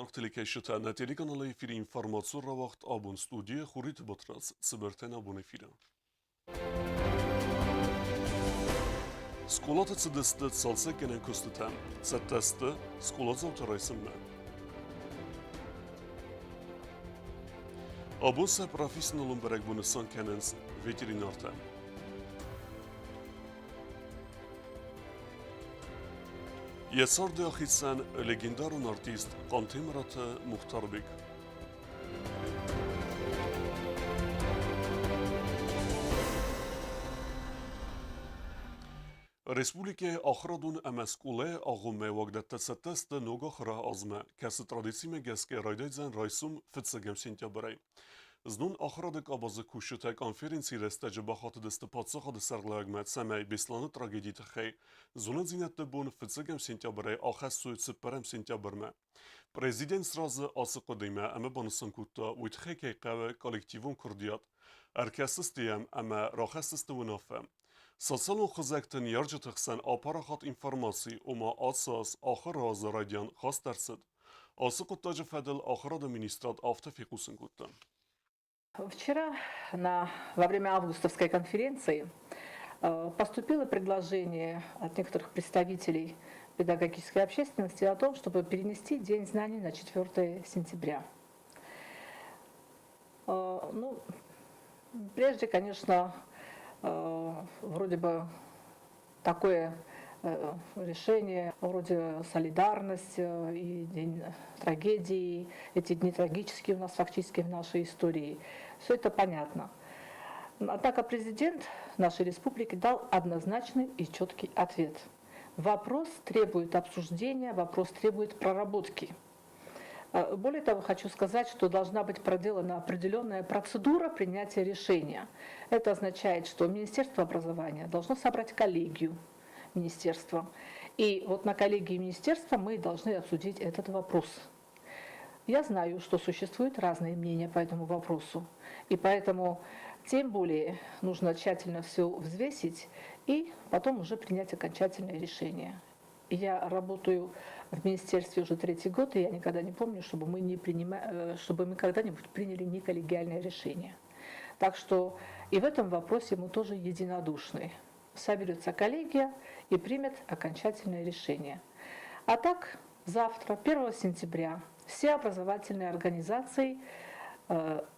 Зынаргъ телекӕсджытӕ, нӕ телеканалы эфиры информацион рауагъд абон студийы Хуриты Батрадз, цыбыртӕн абон эфиры. Скъолаты цыдысты цалцӕггӕнӕн куыстытӕ, цӕттӕ сты скъоладзауты райсынмӕ. Абон сӕ профессионалон бӕрӕгбоны нысан кӕнынц ветеринартӕ. Йӕ царды ахицӕн легендарон артист Хъантемыраты Мухтарбег. Республикӕйы ахуырадон ӕмӕ скъолайы агъоммӕ уагдӕттӕ цӕттӕ сты ног ахуыры азмӕ, кӕцы традицимӕ гӕсгӕ райдайдзӕн райсом фыццӕгӕм сентябрӕй. Знон ахуырады къабазы кусджытӕ конференцийы рӕстӕджы бахатыдысты паддзахады сӕргълӕууӕгмӕ, цӕмӕй Беслӕны трагедийы тыххӕй зонындзинӕдты бон фыццӕгӕм сентябрӕй ахӕссой цыппӕрӕм сентябрмӕ. Президент сразы ацы хъуыдыимӕ ӕмӕ банысан кодта, уый тыххӕй кӕй хъӕуы коллективон куырдиат. Ӕркӕсдзысты йӕм ӕмӕ рахӕсдзысты уынаффӕ. Социалон хызӕгты ныййарджыты хсӕн апарахат информаци, ома ацы аз ахуыры азы райдиан хаст ӕрцыд. Ацы хъуыддаджы фӕдыл ахуырады министрад афтӕ фехъусын кодта. Вчера во время августовской конференции поступило предложение от некоторых представителей педагогической общественности о том, чтобы перенести День знаний на 4 сентября. Ну, прежде, конечно, вроде бы такое решение, вроде солидарность и день трагедии, эти дни трагические у нас фактически в нашей истории. Все это понятно. Однако президент нашей республики дал однозначный и четкий ответ. Вопрос требует обсуждения, вопрос требует проработки. Более того, хочу сказать, что должна быть проделана определенная процедура принятия решения. Это означает, что Министерство образования должно собрать коллегию министерства. И вот на коллегии министерства мы должны обсудить этот вопрос. Я знаю, что существуют разные мнения по этому вопросу. И поэтому тем более нужно тщательно все взвесить и потом уже принять окончательное решение. Я работаю в министерстве уже третий год, и я никогда не помню, чтобы мы, не принима... чтобы мы когда-нибудь приняли неколлегиальное решение. Так что и в этом вопросе мы тоже единодушны. Соберется коллегия и примет окончательное решение. А так, завтра, 1 сентября, все образовательные организации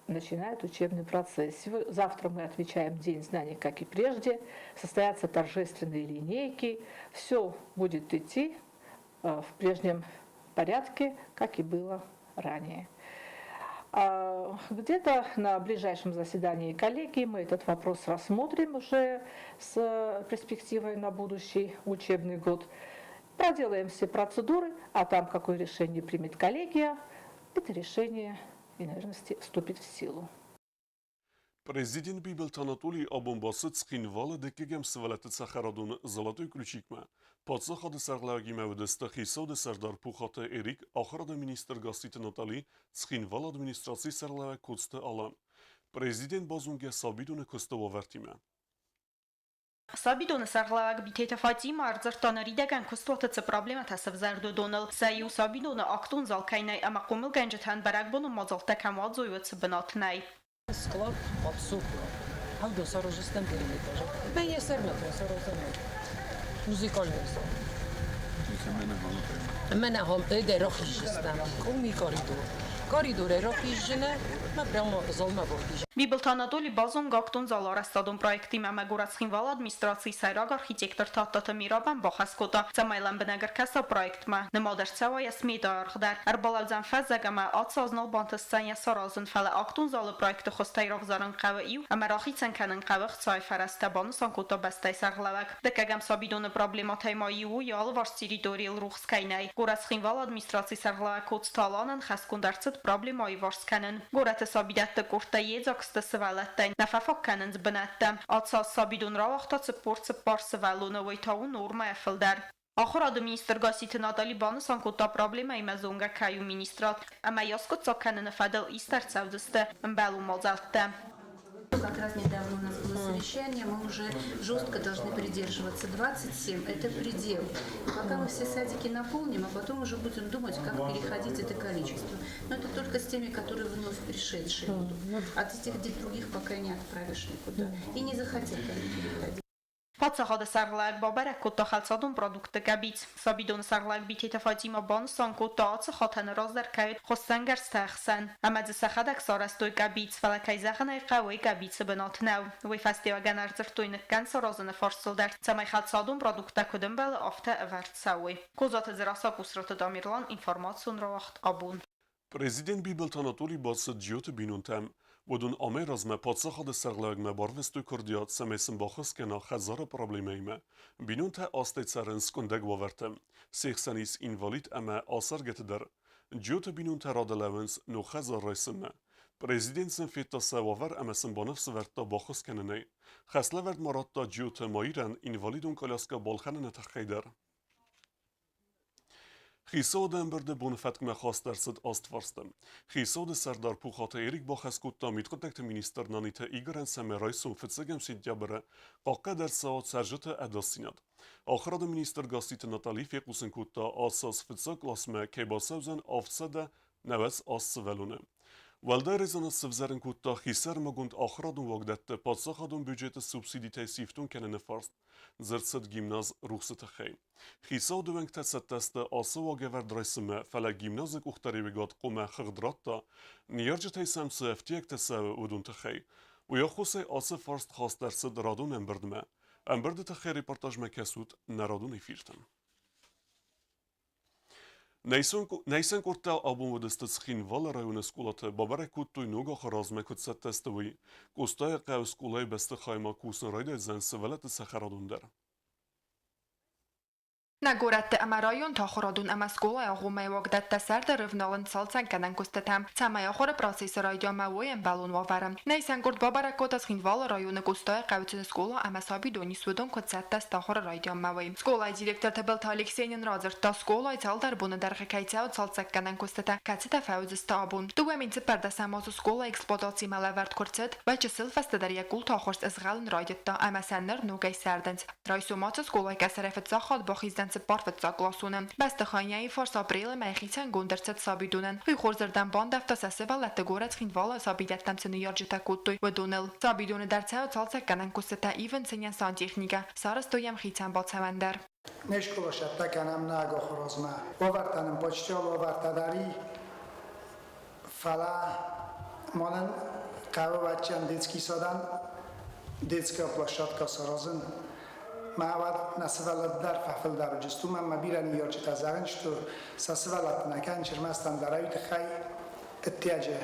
начинают учебный процесс. Завтра мы отмечаем День знаний, как и прежде. Состоятся торжественные линейки. Все будет идти в прежнем порядке, как и было ранее. Где-то на ближайшем заседании коллегии мы этот вопрос рассмотрим уже с перспективой на будущий учебный год. Проделаем все процедуры, а там какое решение примет коллегия, это решение и, наверное, вступит в силу. Президент Бибылты Анатолий абон бацыд Цхинвалы дыккӕгӕм сывӕллӕтты цӕхӕрадоны «Золотой ключик»-мӕ. Паддзахады сӕргълӕууӕгимӕ уыдысты хицауады сӕрдар Пухаты Эрик, ахуырады министр Гасситы Натали, Цхинвалы администрацийы сӕргълӕууӕг Коцты Алан. Президент базонгӕ сабидоны куысты уавӕртимӕ. Сабидоны сӕргълӕууӕг Битеты Фатимӕ ӕрдзырдта ныридӕгӕн куыстуаты цы проблемӕтӕ сӕвзӕрд, уыдоныл. Сӕ иу сабидоны актон зал кӕй нӕй ӕмӕ хъомылгӕнджытӕн бӕрӕгбоны мадзӕлттӕ кӕм уадзой, уыцы бынат нӕй. Склад абсурдно. Хӕлдон саразыстӕм первый этажа. Бӕйе сӕрмӕтон саразӕм. Музыкальный зал. Мӕнӕ ӕгӕр рахизыстӕм. Къуми коридор. Коридорӕй рахизжынӕ мӕ прямо залмӕ бахиз. Бибылты Анатоли базонгӕ актон залы арӕзтадон проектимӕ ӕмӕ горӕт Цхинвалы администрацийы сӕйраг архитектор Тадтаты Мирабӕн бахӕс кодта, цӕмӕй лӕмбынӕг ӕркӕса проектмӕ. Нымад ӕрцӕуа йӕ сметӕйы аргъ дӕр. Ӕрбалӕудзӕн фӕззӕг ӕмӕ ацы аз нал бантысдзӕн йӕ саразын, фӕлӕ актон залы проекты хуызтӕй равзарын хъӕуы иу ӕмӕ рахицӕн кӕнын хъӕуы ӕхцайы фӕрӕзтӕ, банысан кодта бӕстӕйы сӕргълӕууӕг. Дыккӕгӕм сабидоны проблемӕтӕй ма иу у, йӕ алыварс территорийыл рухс кӕй нӕй. Горӕт Цхинвалы администрацийы сӕргълӕууӕг Коцты Аланӕн хӕсгонд ӕрцыд проблемӕ аиварс кӕнын. Горӕты сабидӕтты къордтӕ йедзаг сты сывӕллӕттӕй, нӕ фӕфаг кӕнынц бынӕттӕ. Ацы аз сабидон рауагъта 44 сывӕллоны, уый та у нормӕйӕ фылдӕр. Ахуырады министр Гасситы Натали банысан кодта, проблемӕимӕ зонгӕ кӕй у министрад ӕмӕ йӕ аскъуыддзаг кӕныны фӕдыл ист ӕрцӕудзысты ӕмбӕлон мадзӕлттӕ. Как раз недавно у нас было. Совещания, мы уже жестко должны придерживаться. 27 – это предел. Пока мы все садики наполним, а потом уже будем думать, как переходить это количество. Но это только с теми, которые вновь пришедшие будут. От этих других пока не отправишь никуда. И не захотят они переходить. Паддзахады сӕргълӕууӕг бабӕрӕг кодта хӕлцадон продуктты къӕбиц. Сабидоны сӕргълӕууӕг Битеты Фатимӕ банысан кодта, ацы хатӕны раздӕр кӕй уыд хуыссӕнгӕрзтӕ ӕхсӕн ӕмӕ дзы сӕхӕдӕг сарӕзтой къӕбиц, фӕлӕ кӕй зӕгъын ӕй хъӕуы, уый къӕбицы бынат нӕу. Уый фӕстиуӕгӕн ӕрдзырдтой ныккӕнд саразыны фарстыл дӕр, цӕмӕй хӕлцадон продукттӕ куыд ӕмбӕлы, афтӕ ӕвӕрд цӕуой. Козаты Дзерассӕ, Къусраты Тамерлан, информацион рауагъд Абон. Президент Бибылты Анатолий бацыд Джиоты бинонтӕм. Уыдон амӕй размӕ паддзахады сӕргълӕууӕгмӕ барвыстой куырдиат, цӕмӕй сын баххуыс кӕна хӕдзары проблемӕимӕ. Бинонтӕ азтӕй цӕрынц къуындӕг уавӕрты. Се хсӕн ис инвалид ӕмӕ ацӕргӕты дӕр. Джиоты бинонтӕ рады лӕууынц ног хӕдзар райсынмӕ. Президент сын федта сӕ уавӕр ӕмӕ сын баныфс ӕвӕрдта баххуыс кӕнынӕй. Хӕслӕвӕрд ма радта Джиоты Маирӕн инвалидон коляскӕ балхӕныны тыххӕй дӕр. Хицауады ӕмбырды боны фӕткмӕ хаст ӕрцыд аст фарсты. Хицауады сӕрдар Пухаты Эрик бахӕс кодта мидхъуыддӕгты министр Наниты Игорӕн, цӕмӕй райсом фыццӕгӕм сентябры хъахъхъӕд ӕрцӕуа цӕрджыты ӕдасдзинад. Ахуырады министр Гасситы Натали фехъусын кодта, ацы аз фыццаг къласмӕ кӕй бацӕудзӕн 798 сывӕллоны. Уӕлдай резонанс сывзӕрын кодта хисӕрмагонд ахуырадон уагдӕтты паддзахадон бюджеты субсидитӕй сифтонг кӕныны фарст. Дзырд цыд гимназ Рухсы тыххӕй. Хицауады уӕнгтӕ цӕттӕ сты ацы уагӕвӕрд райсынмӕ, фӕлӕ гимназы къухдариуӕгад хъуамӕ хыгъд радта, ныййарджытӕй сӕм цы ӕфтиӕгтӕ цӕуы, уыдон тыххӕй. Уый аххосӕй ацы фарст хаст ӕрцыд радон ӕмбырдмӕ. Ӕмбырды тыххӕй репортажмӕ кӕсут нӕ радон эфиртӕм. Нӕ къордтӕ абон уыдысты Цхинвалы районы скъолаты, бабӕрӕг кодтой ног ахуыры размӕ куыд цӕттӕ сты, уый. Къостайы хъӕуы скъолайы бӕстыхаймӕ кусын райдайдзӕн сывӕллӕтты цӕхӕрадон дӕр. Нӕ горӕтты ӕмӕ районты ахуырадон ӕмӕ скъолайы агъоммӕйы уагдӕттӕ сӕрды рывналынц цалцӕггӕнӕн куыстытӕм, цӕмӕй ахуыры процессы райдианмӕ уой ӕмбӕлон уавӕры. Нӕ исӕнгуырд бабӕрӕг кодта Цхинвалы районы Къостайы хъӕуы скъола ӕмӕ сабидони суыдон куыд цӕттӕ сты ахуыры райдианмӕ, уый. Скъолайы директор Тыбылты Алексей нын радзырдта, скъолайы цалдӕр боны дӕргъы кӕй цӕуы цалцӕггӕнӕн куыстытӕ, кӕцытӕ фӕуыдзысты абон. 2014 азы скъола эксплуатацимӕ лӕвӕрд куы рцыд, уӕд чысыл фӕстӕдӕр йӕ къулты ахуырст ызгъӕлын райдыдта ӕмӕ сӕ ныр ногӕй сӕрдынц. Райсом ацы скъолайы къӕсӕрӕй фыццаг хатт бахиздзӕн цыппар фыццагкъласоны. Бӕстыхайӕн фарс апрелы мӕй хицӕнгонд ӕрцыд сабидонӕн. Уый хорзырдӕм бандӕвта сӕ сывӕллӕтты горӕт Цхинвалы сабидӕттӕм цы ныййарджытӕ кодтой, уыдоныл. Сабидоны дӕр цӕуы цалцӕггӕнӕн куыстытӕ, ивынц ын йӕ сантехникӕ. Сарӕзтой йӕм хицӕн бацӕуӕн дӕр. Не скъоласӕттӕ кӕнӕм нӕ агохорозмӕ. Уавӕртӕ нын почтӕл уавӕртӕ дӕр и, фӕлӕ мӕнӕн хъӕуы вӕччӕн детский садӕн детская площадка саразын. Мӕ уӕд нӕ сывӕллӕтты дӕр фӕфылдӕр уыдысты, уымӕн ӕмӕ бирӕ ныййарджытӕ зӕгъынц, что сӕ сывӕллӕтты нӕ кӕнынц ӕрмӕст ӕндӕр уый тыххӕй ӕддиаджы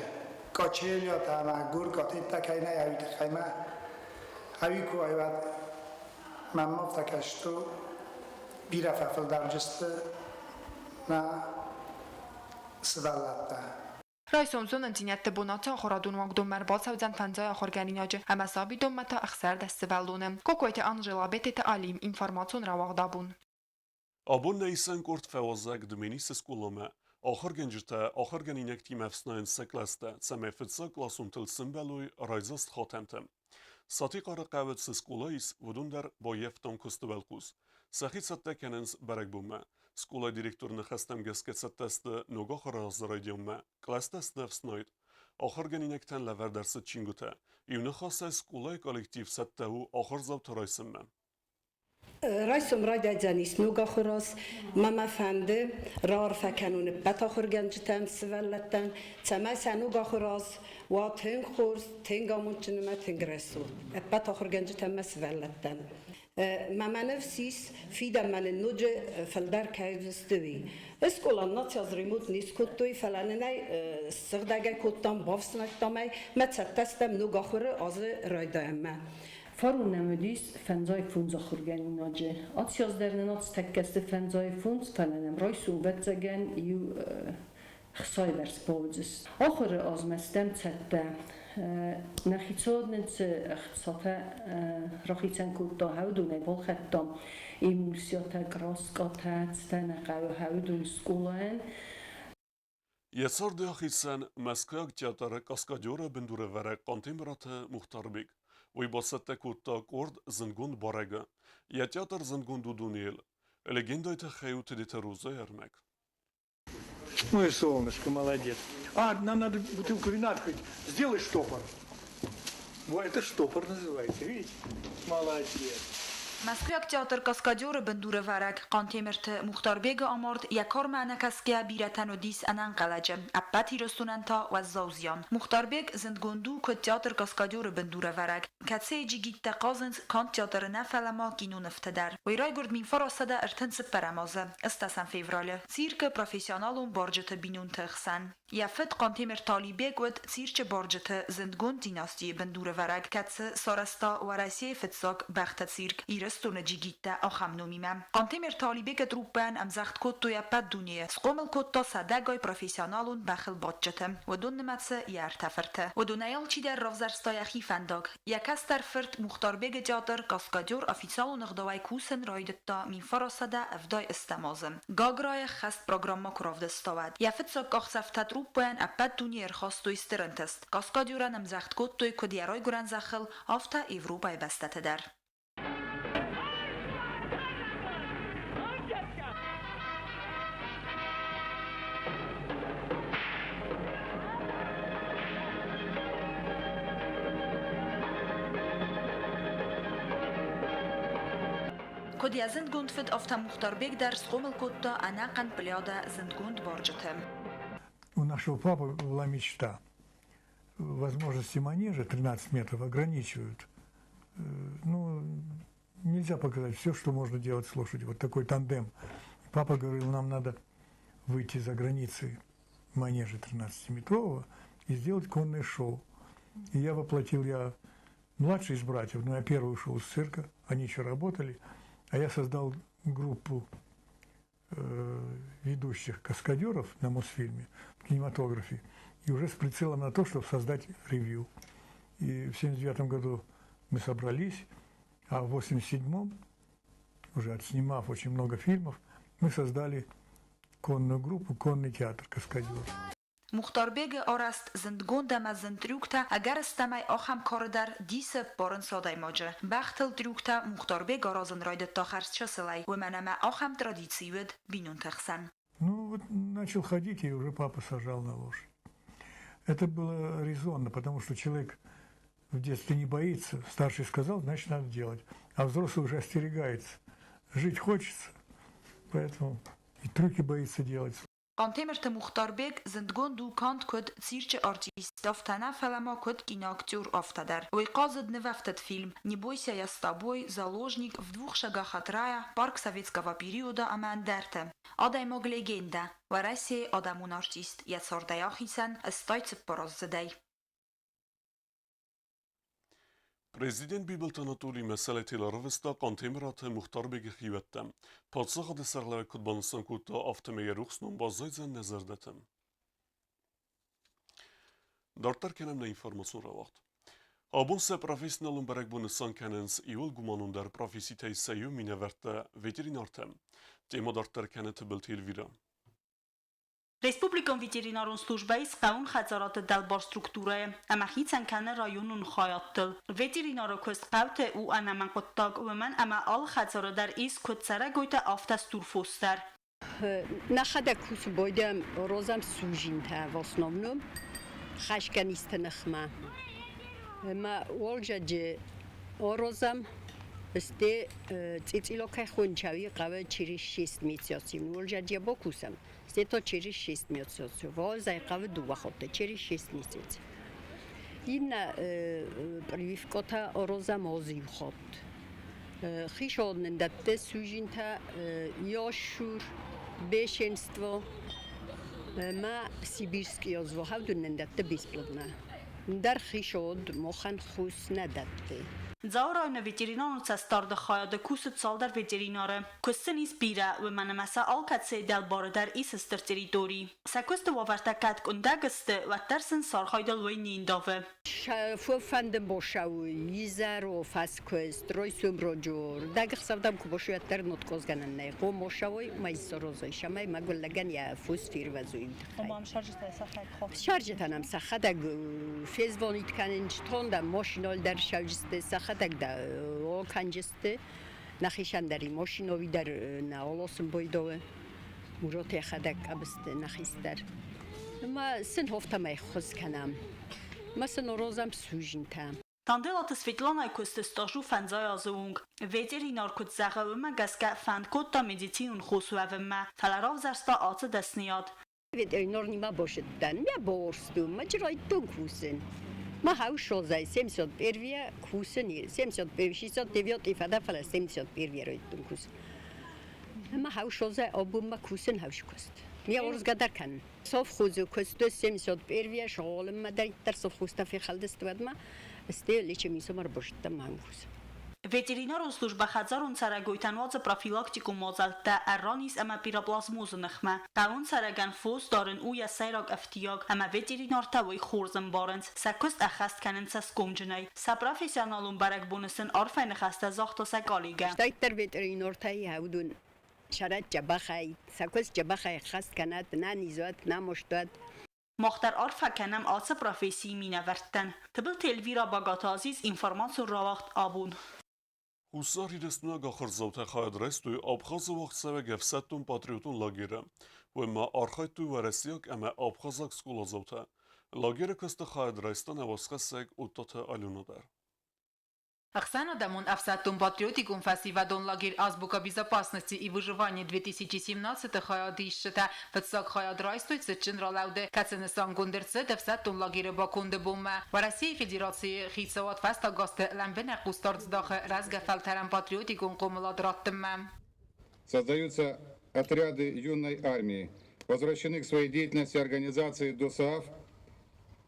качелятӕ ӕмӕ горкатеттӕ кӕй нӕй, уый тыххӕй мӕ ӕви куы уай, уӕд мӕм афтӕ кӕсы, бирӕ фӕфылдӕрджысты нӕ сывӕллӕттӕ. Райсом зонындзинӕдты бонаты ахуырадон уагдонмӕ ӕрбацӕудзӕн фӕндзай ахуыргӕнинаджы ӕмӕ сабидонмӕ та 16 сывӕллоны. Кокойты Анжела, Бететы Алим, информацион рауагъд абон. Абон нӕ исӕн къорд фӕуазӕг Дменисы скъоламӕ. Ахуыргӕнджытӕ ахуыргӕнинӕгтимӕ ӕфснайынц сӕ кълӕстӕ, цӕмӕй фыццагкъласонтыл сӕмбӕлой райдзаст хатӕнтӕ. Сатихъары хъӕуы цы скъола ис, уыдон дӕр баййӕфтам куысты уӕлхъус. Сӕхи цӕттӕ кӕнынц бӕрӕгбонмӕ. Скъолайы директоры ныхӕстӕм гӕсгӕ цӕттӕ сты ног ахуыры азы райдианмӕ, кълӕстӕ сты ӕфснайд. Ахуыргӕнинӕгтӕн лӕвӕрд ӕрцыд чингуытӕ. Иу ныхасӕй скъолайы коллектив цӕттӕ у ахуырдзауты райсынмӕ. Райсом райдайдзӕнис ног ахуыраз. Мӕ мӕ фӕнды раарфӕ кӕнон ӕппӕт ахуыргӕнджытӕн, сывӕллӕттӕн, цӕмӕй сӕ ног ахуыраз уа тынг хорз, тынг амондджын ӕмӕ тынг рӕсугъд ӕппӕт ахуыргӕнджытӕн мӕ сывӕллӕттӕн. Мӕ мӕ ныфс ис, фидӕнмӕ нын ноджы фылдӕр кӕй уыдзысты, уый. Скъола наци ремонт не скодтой, фӕлӕ нын ӕй ссыгъдӕгӕй кодтам, бафснайдтам ӕй, мӕ цӕттӕ стӕм ног ахуыры азы райдайӕнмӕ. Фарон нӕм уыдис 55 ахуыргӕнинаджы. Ацы аз дӕр нын ацытӕккӕ сты 55, фӕлӕ нӕм райсом, ӕвӕццӕгӕн, иу хсайбӕрц бауыдзысты. Ахуыры азмӕ стӕм цӕттӕ. Нӕ хицауад нын цы ӕхцатӕ рахицӕн кодта, уыдонӕй балхӕдтам эмульсиятӕ, краскъатӕ, цытӕ нӕ хъӕуы, уыдон скъолайӕн. Йӕ царды ахицӕн Мӕскуыйаг театры каскадеры бындурӕвӕрӕг Хъантемыраты Мухтарбег. Уый бацӕттӕ кодта къорд зындгонд барӕгы. Йӕ театр зындгонд у дунейыл. Легендӕйы тыххӕй у Тедеты Розӕйы ӕрмӕг. Мое солнышко, молодец. А, нам надо бутылку вина открыть. Сделай штопор. Вот это штопор называется, видите? Молодец. Мӕскуыйаг театр «Каскадеры» бындурӕвӕрӕг Хъантемырты Мухтарбегы амард йӕ кармӕ ӕнӕкӕсгӕ бирӕтӕн уыдис ӕнӕнхъӕлӕджы, ӕппӕт Ирыстонӕн та уӕззау зиан. Мухтарбег зындгонд у куыд театр «Каскадеры» бындурӕвӕрӕг, кӕцыйы джигиттӕ хъазынц канд театры нӕ, фӕлӕ ма кинонывты дӕр. Уый райгуырд 1934 азы, ӕстӕсӕм февралы, циркы профессионалон барджыты бинонты хсӕн. Йӕ фыд Хъантемыр Талибег уыд цирчы барджыты зындгонд династийы бындурӕвӕрӕг, кӕцы сарӕзта Уӕрӕсейы фыццаг бӕхты цирк Ирыстоны джигиттӕ ахӕм номимӕ. Хъантемыр Талибегы труппӕйӕн ӕмдзӕгъд кодтой ӕппӕт дунейы, схъомыл кодта сӕдӕгай профессионалон бӕхылбадджыты. Уыдон нымӕцы йӕ ӕртӕ фырты. Уыдонӕй алчидӕр равзӕрста йӕхи фӕндаг. Йӕ кӕстӕр фырт Мухтарбегы театр «Каскадер» официалон ӕгъдауӕй кусын райдыдта 1978 азы. Гаграйы хӕст программӕ куы равдыста, уӕд. Йӕ фыццаг къахдзӕфтӕ труппӕйӕн ӕппӕт дунейы ӕрхастой стыр ӕнтыст. Каскадерӕн ӕмдзӕгъд кодтой куыд йӕ райгуырӕн зӕххыл, афтӕ Европӕйы бӕстӕты дӕр. Куыд йӕ зындгонд фыд, афтӕ Мухтарбег дӕр схъомыл кодта ӕнӕхъӕн плеядӕ зындгонд барджыты. У нашего папы была мечта. Возможности манежа 13 метров ограничивают. Ну, нельзя показать все, что можно делать с лошадью. Вот такой тандем. Папа говорил, нам надо выйти за границы манежа 13-метрового и сделать конное шоу. И я воплотил, я младший из братьев, но я первый ушел из цирка, они еще работали, а я создал группу ведущих каскадеров на Мосфильме, в кинематографе, и уже с прицелом на то, чтобы создать ревью. И в 1979 году мы собрались, а в 1987-м, уже отснимав очень много фильмов, мы создали конную группу, конный театр «Каскадер». Мухтарбегы арӕзт зындгонд ӕмӕ зын трюктӕ, ӕгӕрыстӕмӕй ахӕм кары дӕр дисы ппарынц адӕймаджы. Бӕхтыл трюктӕ Мухтарбег аразын райдыдта хӕрзчысылӕй, уымӕн ӕмӕ ахӕм традици уыд бинонты хсӕн. Ну вот начал ходить, и уже папа сажал на лошадь. Это было резонно, потому что человек в детстве не боится. Старший сказал, значит, надо делать. А взрослый уже остерегается. Жить хочется, поэтому и трюки боится делать. Хъантемырты Мухтарбег зындгонд у канд куыд цирчы артист, афтӕ нӕ, фӕлӕ ма куыд киноактер, афтӕ дӕр. Уый хъазыд нывӕфтыд фильм «Не бойся, я с тобой», «Заложник», «В двух шагах от рая», «Парк советского периода» ӕмӕ ӕндӕртӕ. Адӕймаг-легендӕ, Уӕрӕсейы адӕмон артист, йӕ цардӕй ахицӕн 84 аздзыдӕй. Президент Бибылты Анатолий мӕсӕлӕтыл ӕрвыста Хъантемыраты Мухтарбегы хиуӕттӕм. Паддзахады сӕргълӕууӕг куыд банысан кодта, афтӕмӕй йӕ рухс ном баззайдзӕн нӕ зӕрдӕты. Дарддӕр кӕнӕм нӕ информацион рауагъд. Абон сӕ профессионалон бӕрӕгбон нысан кӕнынц иууыл гуманондӕр професситӕй сӕ иу минӕвӕрттӕ ветеринартӕ. Темӕ дарддӕр кӕны Тыбылты Эльвирӕ. Республикон ветеринарон службӕйы хъӕуын хӕдзарады дӕлбар структурӕйы ӕмӕ хицӕн кӕны районон хайадтыл. Ветеринары куыст хъӕуты у ӕнӕмӕнгхъуыддаг, уымӕн ӕмӕ алы хӕдзары дӕр ис куыд цӕрӕгойтӕ, афтӕ стурфос дӕр. Нӕхӕдӕг кусы бойдӕм розӕм сужинтӕ в основном хӕсгӕнисты ныхмӕ. Ӕмӕ уӕлзӕджы орозӕм сте цъицъилокӕй хончауи хъӕуы через шесть месяцев. Уӕлзӕджы бокусӕм. Где-то через 6 месяцев. Возай хъӕуы дыууӕ хатты, через 6 месяцев. Иннӕ прививкӕтӕ орозӕм аз иу хатт. Хицауад нын дӕтты сужинтӕ ящур, бешенство ӕмӕ сибирский язва нын дӕтты бесплатно. Ндӕр хицауад махӕн хос нӕ дӕтты. Дзауы районы ветеринарон цӕстдарды хайады кусы цалдӕр ветеринары. Куыст сын ис бирӕ, уымӕн ӕмӕ сӕ алкӕцыйы дӕлбары дӕр ис стыр территори. Сӕ куысты уавӕртӕ кӕд къуындӕг сты, уӕддӕр сын сӕ архайдыл уый не ндавы. Фӕнды босау изӕро фӕскуыст, ройсумроджор, дӕгхсӕвдӕм куы босой, уӕддӕр ноткъозгӕнӕн нӕй. Хъом босауой, мӕ исорозой, сӕмӕй мӕгуыр лӕгӕн йӕ фус фервӕзуй. Сарджытӕ нӕм сӕхӕдӕг фезвонит кӕнынц, тон дӕм машинол дӕр сӕвджысты, сӕхӕдӕг дӕ окӕнджысты. Нӕхицӕн дӕр и машинови дӕр нӕ олосын бойдоы. Мурот йӕхӕдӕг къӕбысты нӕхистӕр. Ма сын хофтӕмӕй ххуыс кӕнӕм. Ма сын орозӕм сужинтӕ. Танделаты Светланайы куысты стаж у фӕндзай азы онг. Ветеринар куыд зӕгъы, уымӕ гӕсгӕ фӕнд кодта медицинон хос уӕвынмӕ, фӕлӕ равзӕрста ацы дӕсныйад. Ветеринарнима бошыдтӕн, мӕ борсту, ма чырайттон кусын. Ма хаушозай 71 кусын, 71, 69 фӕдӕ, фӕлӕ 71 райттон кусын. Ма хаушозай обумма кусын хаушкост. Я орзгадar кӕнын. Совхозы куысты 71 школыммӕ дӕриддӕр совхозтӕ фехӕлдысты, уӕдмӕ сте лечебницӕмӕ ӕрбырсыдтӕн мӕм кусы. Ветеринарон службӕ хӕдзарон цӕрӕгойтӕн уадзы профилактикон мадзӕлттӕ ӕрраниз ӕмӕ пироплазмозы ныхмӕ. Хъӕуон цӕрӕгӕн фос дарын у йӕ сӕйраг ӕфтиаг, ӕмӕ ветеринартӕ уый хорз ӕмбарынц, сӕ куыст ӕххӕст кӕнынц цӕсгомджынӕй. Сӕ профессионалон бӕрӕгбоны сын арфӕйы ныхӕстӕ загъта сӕ коллегӕ. Стӕйддӕр ветеринартӕй уыдон сӕрӕт дзӕбӕхӕй, сӕ куыст дзӕбӕхӕй ӕххӕст кӕнӕд, нӕ низ уӕд, нӕ мост уӕд. Мах дӕр арфӕ кӕнӕм ацы профессийы минӕвӕрттӕн. Тыбылты Эльвира Багаты Азиз информацион рауагъд абон. Хуссар Ирыстойнаг ахуырдзаутӕ хайад райстой Абхазы уагъдцӕуӕг ӕфсӕддон-патриотон лагеры. Уым ма архайдтой уӕрӕсейаг ӕмӕ абхазаг скъоладзаутӕ. Лагеры куысты хайад райста нӕуӕзхӕссӕг Оттаты Алена дӕр. Ӕхсӕнадӕмон ӕфсӕддон-патриотикон фӕсивӕдон лагерь «Азбука безопасности и выживания 2017-ы хайадисджытӕ фыццаг хайад райстой цытджын ралӕуды, кӕцы нысангонд ӕрцыд ӕфсӕддон лагеры баконды бонмӕ. Уӕрӕсейы Федерацийы хицауад фӕстаг азты лӕмбынӕг хъусдард здахы рӕзгӕ фӕлтӕрӕн патриотикон хъомылад раттынмӕ. Создаются отряды юной армии, возвращены к своей деятельности организации ДОСААФ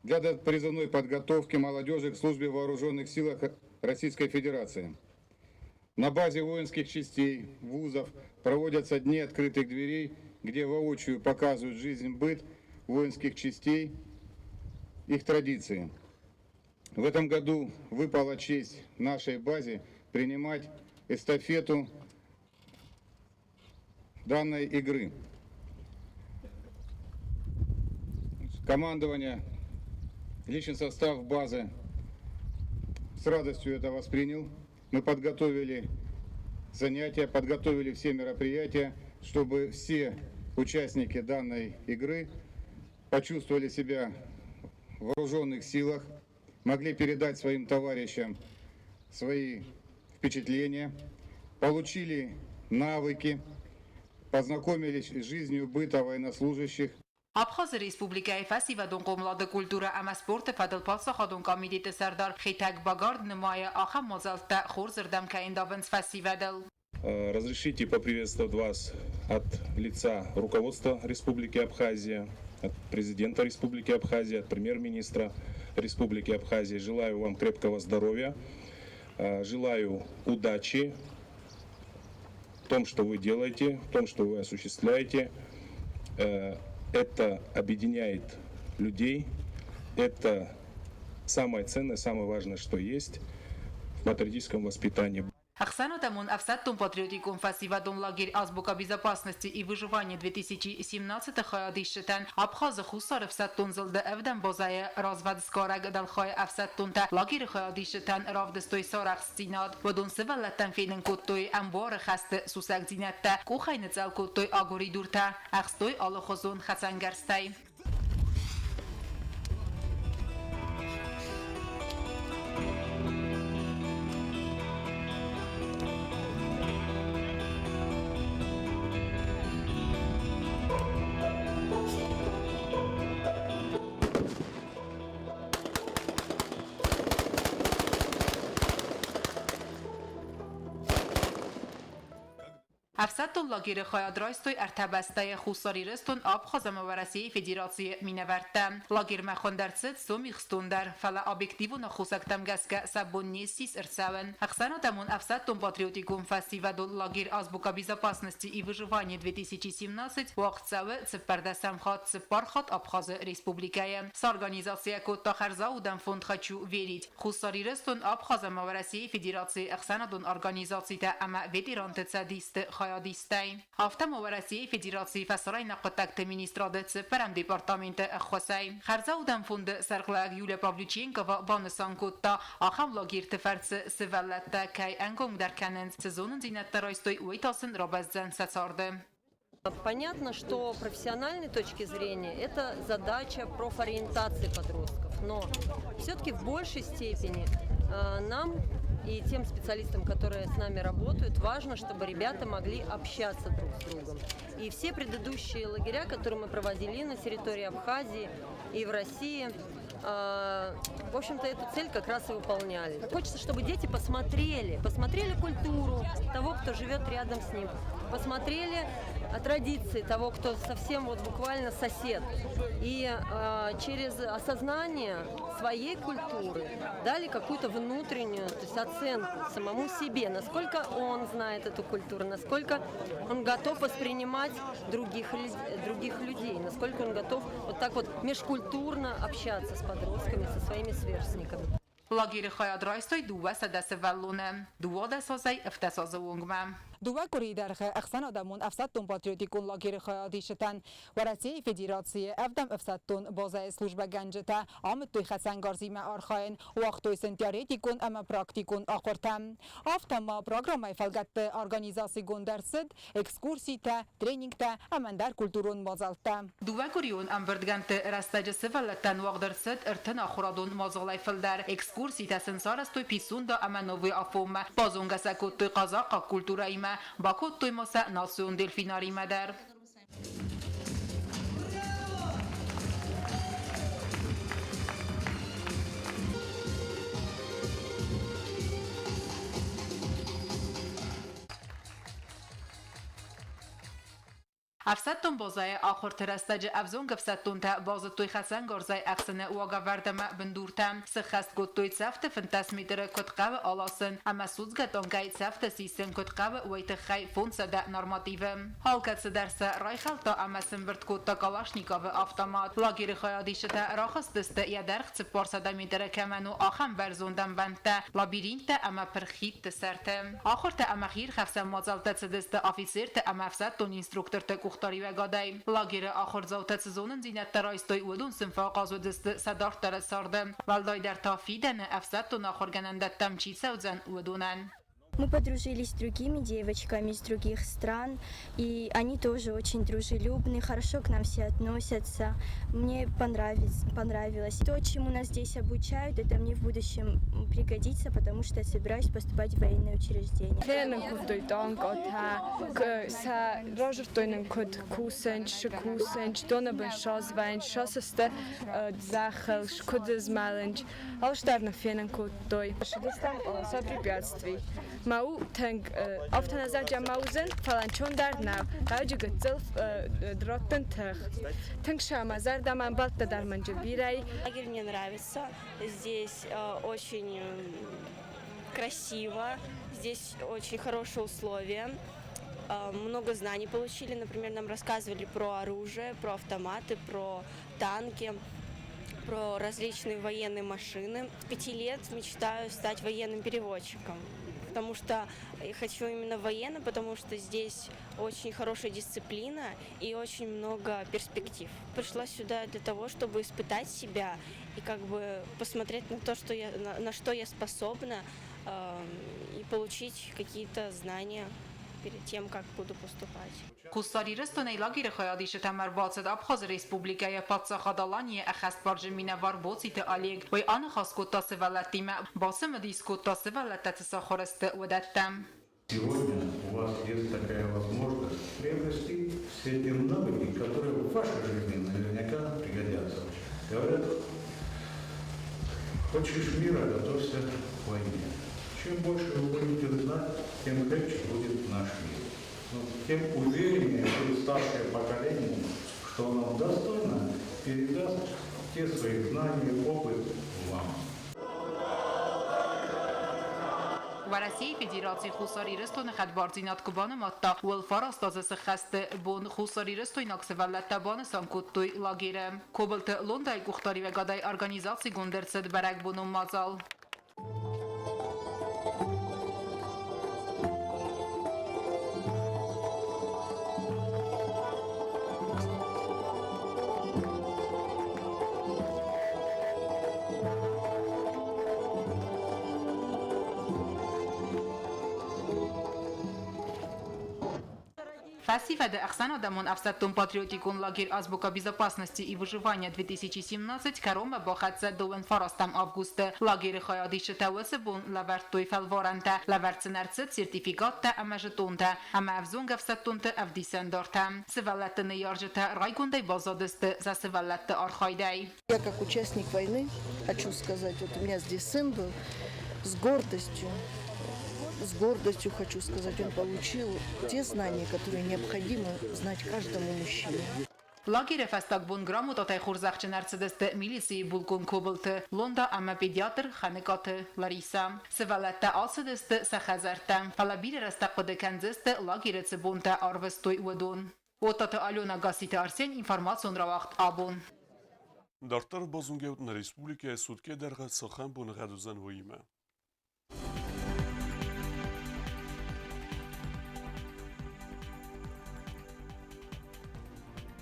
для призывной подготовки молодежи к службе в вооруженных силах Российской Федерации. На базе воинских частей, вузов проводятся дни открытых дверей, где воочию показывают жизнь, быт воинских частей, их традиции. В этом году выпала честь нашей базе принимать эстафету данной игры. Командование, личный состав базы с радостью это воспринял. Мы подготовили занятия, подготовили все мероприятия, чтобы все участники данной игры почувствовали себя в вооруженных силах, могли передать своим товарищам свои впечатления, получили навыки, познакомились с жизнью быта военнослужащих. Абхазы Республикӕйы фӕсивӕдон хъомылады культурӕ ӕмӕ спорты фӕдыл паддзахадон комитеты сӕрдар Хетӕг Багард нымайы, ахӕм мадзӕлттӕ хорзырдӕм кӕй ӕндавынц фӕсивӕдыл. Разрешите поприветствовать вас от лица руководства Республики Абхазия, от президента Республики Абхазия, от премьер-министра Республики Абхазия. Желаю вам крепкого здоровья, желаю удачи в том, что вы делаете, в том, что вы осуществляете. Это объединяет людей, это самое ценное, самое важное, что есть в патриотическом воспитании. Ӕхсӕнадӕмон ӕфсӕддон-патриотикон фӕсивӕдон лагерь «Азбука безопасности и выживания 2017-ы хайадисджытӕн Абхазы Хуссар ӕфсӕддон зылды ӕвдӕм базӕйы развӕдсгарӕг дӕлхайы ӕфсӕддонтӕ лагеры хайадисджытӕн равдыстой сӕ арӕхстдзинад. Уыдон сывӕллӕттӕн фенын кодтой ӕмбуары хӕсты сусӕгдзинӕдтӕ, къухӕй ныцъӕл кодтой агуыридуртӕ, ӕхстой алыхуызон хӕцӕнгӕрзтӕй. Ӕфсӕддон лагеры хайад райстой ӕртӕ бӕстӕйы Хуссар Ирыстон, Абхаз ӕмӕ Уӕрӕсейы Федерацийы минӕвӕрттӕ. Лагермӕ хуынд ӕрцыд Сомихстон дӕр, фӕлӕ объективон аххосӕгтӕм гӕсгӕ сӕ бон не ссис ӕрцӕуӕн. Ӕхсӕнадӕмон ӕфсӕддон-патриотикон фӕсивӕдон лагерь «Азбука безопасности и выживания 2017» уагъд цӕуы цыппӕрдӕсӕм хатт цыппар хатт Абхазы Республикӕйы. Сорганизаци кодта хӕрзаудӕн фонд «Хочу верить». Хуссар Ирыстон, Абхаз ӕмӕ Уӕрӕсейы Федерацийы ӕхсӕнадон организацитӕ ӕмӕ ветеранты цӕдисты хайадистӕй. Афтӕ ма Уӕрӕсейы Федерацийы фӕсарӕйнаг хъуыддӕгты министрады цыппӕрӕм департаменты ӕххуысӕй. Хӕрзаудӕн фонды сӕргълӕууӕг Юлия Павлюченкова банысан кодта, ахӕм лагерты фӕрцы сывӕллӕттӕ кӕй ӕнгомдӕр кӕнынц, цы зонындзинӕдтӕ райстой, уый та сын рабӕздзӕн сӕ царды. Понятно, что профессиональной точки зрения это задача профориентации подростков, но все-таки в большей степени нам и тем специалистам, которые с нами работают, важно, чтобы ребята могли общаться друг с другом. И все предыдущие лагеря, которые мы проводили на территории Абхазии и в России, в общем-то, эту цель как раз и выполняли. Хочется, чтобы дети посмотрели, посмотрели культуру того, кто живет рядом с ним, посмотрели традиции того, кто совсем вот буквально сосед. И через осознание своей культуры дали какую-то внутреннюю, то есть оценку самому себе, насколько он знает эту культуру, насколько он готов воспринимать других, других людей, насколько он готов вот так вот межкультурно общаться с подростками, со своими сверстниками. Лагеры хайад райстой 200 сывӕллоны, 12 азӕй 17 азы онгмӕ. Дыууӕ къуырийы дӕргъы ӕхсӕнадӕмон ӕфсӕддон-патриотикон лагеры хайадисджытӕн Уӕрӕсейы Федерацийы ӕвдӕм ӕфсӕддон базӕйы службӕгӕнджытӕ амыдтой хӕцӕнгарзимӕ архайын, уагътой сын теоретикон ӕмӕ практикон ахуыртӕ. Афтӕ ма программӕйы фӕлгӕтты организацигонд ӕрцыд экскурситӕ, тренингтӕ ӕмӕ ӕндӕр культурон мадзӕлттӕ. Дыууӕкъуырион ӕмбырдгӕндты рӕстӕджы сывӕллӕттӕн уагъд ӕрцыд 30 ахуырадон мадзалӕй фылдӕр. Экскурситӕ сын сарӕзтой Пицунда ӕмӕ Новый Афонмӕ, базонгӕ сӕ кодтой хъазахъхъаг культурӕимӕ, бакодтой ма сӕ национ дельфинаримӕ дӕр. Ӕфсӕддон базӕйы ахуырты рӕстӕджы ӕвзонг ӕфсӕддонтӕ базыдтой хӕцӕнгарзӕй ӕхсыны уагӕвӕрд ӕмӕ бындуртӕ, сыххӕст кодтой цӕфты 15 метры куыд хъӕуы аласын ӕмӕ судзгӕ танкӕй цӕфтӕ сисын куыд хъӕуы, уый тыххӕй 500 нормативы. Алкӕцыдӕр сӕ райхӕлдта ӕмӕ сымбырд кодта Калашниковы автомат. Лагеры хайадисджытӕ рахызтысты, йӕ дӕргъ 400 метры кӕмӕн у, ахӕм бӕрзонд ӕмбӕндтӕ, лабиринттӕ ӕмӕ пырх хидты сӕрты. Ахуыртӕ ӕмӕ хиирхӕфсӕн мадзӕлттӕ цыдысты афицерты ӕмӕ ӕфсӕддон инструкторты къухдариуӕгадӕй. Лагеры ахуырдзаутӕ цы зонындзинӕдтӕ райстой, уыдон сын фӕахъаз уыдысты сӕ дарддӕры царды. Уӕлдайдӕр та фидӕны ӕфсӕддон ахуыргӕнӕндӕттӕм чи цӕудзӕн, уыдонӕн. Мы подружились с другими девочками из других стран, и они тоже очень дружелюбны, хорошо к нам все относятся. Мне понравилось, понравилось. То, чему нас здесь обучают, это мне в будущем пригодится, потому что я собираюсь поступать в военное учреждение. Фенын кодтой танкъатӕ, сӕ разырдтой нын куыд кусынц, шы кусынц, доны бын сазвӕйынц, сасысты зӕххыл, куыд змӕлынц. Алцыдӕр нын фенын кодтой. Сыдыстӕм полоса препятствий. Ма у тынг афтӕ нӕ зӕгъгӕ ма уыдзӕн, фӕлӕ ӕнцондӕр нӕу. Раджы гыццыл раттын тых. Тынг сӕ мӕ зӕрдӕмӕ ӕмбӕлттӕ дӕр мӕнджы бирӕ. Лагерь мне нравится. Здесь очень красиво, здесь очень хорошие условия. Много знаний получили. Например, нам рассказывали про оружие, про автоматы, про танки, про различные военные машины. С 5 лет мечтаю стать военным переводчиком, потому что я хочу именно военным, потому что здесь очень хорошая дисциплина и очень много перспектив. Пришла сюда для того, чтобы испытать себя и как бы посмотреть на то, что я, на что я способна, и получить какие-то знания перед тем, как буду поступать. Хуссар Ирыстонӕй лагеры хайадисджытӕм ӕрбацыд Абхазы Республикӕйы Паддзахад Аланийы ӕххӕстбарджын минӕвар Боциты Олег. Уый аныхас кодта сывӕллӕттимӕ, бацымыдис кодта сывӕллӕттӕ цы сахуыр сты, уыдӕттӕм. Сегодня у вас есть такая возможность приобрести все те навыки, которые в вашей жизни наверняка пригодятся. Говорят, хочешь мира, готовься к войне. Чем больше вы будете знать, тем легче будет наш мир. Но тем увереннее будет старшее поколение, что оно достойно передаст те свои знания, опыт вам. Уӕрӕсейы Федерацийы Хуссар Ирыстоны хӕдбардзинад куы банымадта, уӕлфараст азы сыххӕсты бон хуссарирыстойнаг сывӕллӕттӕ банысан кодтой лагеры. Кобылты Лондайы къухдариуӕгадӕй организацигонд ӕрцыд бӕрӕгбонон мадзал. Фӕсивӕды ӕхсӕнадӕмон ӕфсӕддон-патриотикон лагерь «Азбука безопасности и выживания-2017» кӕронмӕ бахӕццӕ 29 августы. Лагеры хайадисджытӕ уыцы бон лӕвӕрдтой фӕлварӕнтӕ, лӕвӕрд сын ӕрцыд сертификаттӕ ӕмӕ жетонтӕ ӕмӕ ӕвзонг ӕфсӕддонты ӕвдисӕндартӕ. Сывӕллӕтты ныййарджытӕ райгондӕй баззадысты сӕ сывӕллӕтты архайдӕй. Я как участник войны хочу сказать, вот у меня здесь сын был, с гордостью, с гордостью хочу сказать, он получил те знания, которые необходимо знать каждому мужчине. Лагеры фӕстаг бон грамотатӕй хорзӕхджын ӕрцыдысты милицийы булкъон Кобылты Лонда ӕмӕ педиатр Хӕныкъаты Ларисӕ. Сывӕллӕттӕ ацыдысты сӕ хӕдзӕрттӕм, фӕлӕ бирӕ рӕстӕг хъуыды кӕндзысты, лагеры цы бонтӕ арвыстой, уыдон. Оттаты Алена, Гасситы Арсен, информацион рауагъд «Абон». Дарддӕр базонгӕ нӕ республикӕйы суткӕ дӕргъы цахӕм боныгъӕд уыдзӕн, уыимӕ.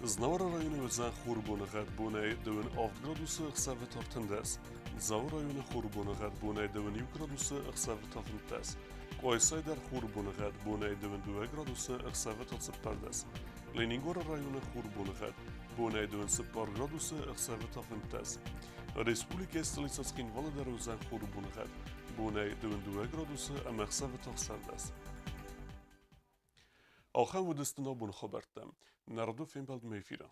Знауыры районы уыдзӕн хурбоныгъӕд бонӕй 27 градусы, ӕхсӕвы та 13. Дзауы районы хурбоныгъӕд бонӕй 21 градусы, ӕхсӕвы та 15. Къуайсайы дӕр хурбоныгъӕд бонӕй 22 градусы, ӕхсӕвы та 14. Ленингоры районы хурбоныгъӕд бонӕй 24 градусы, ӕхсӕвы та 15. Республикӕйы столицӕ Цхинвалы дӕр уыдзӕн хурбоныгъӕд бонӕй 22 градусы ӕмӕ ӕхсӕвы та 16. Ахӕм уыдысты нӕ абоны хабӕрттӕ. Нӕ фембӕлдмӕ эфиры.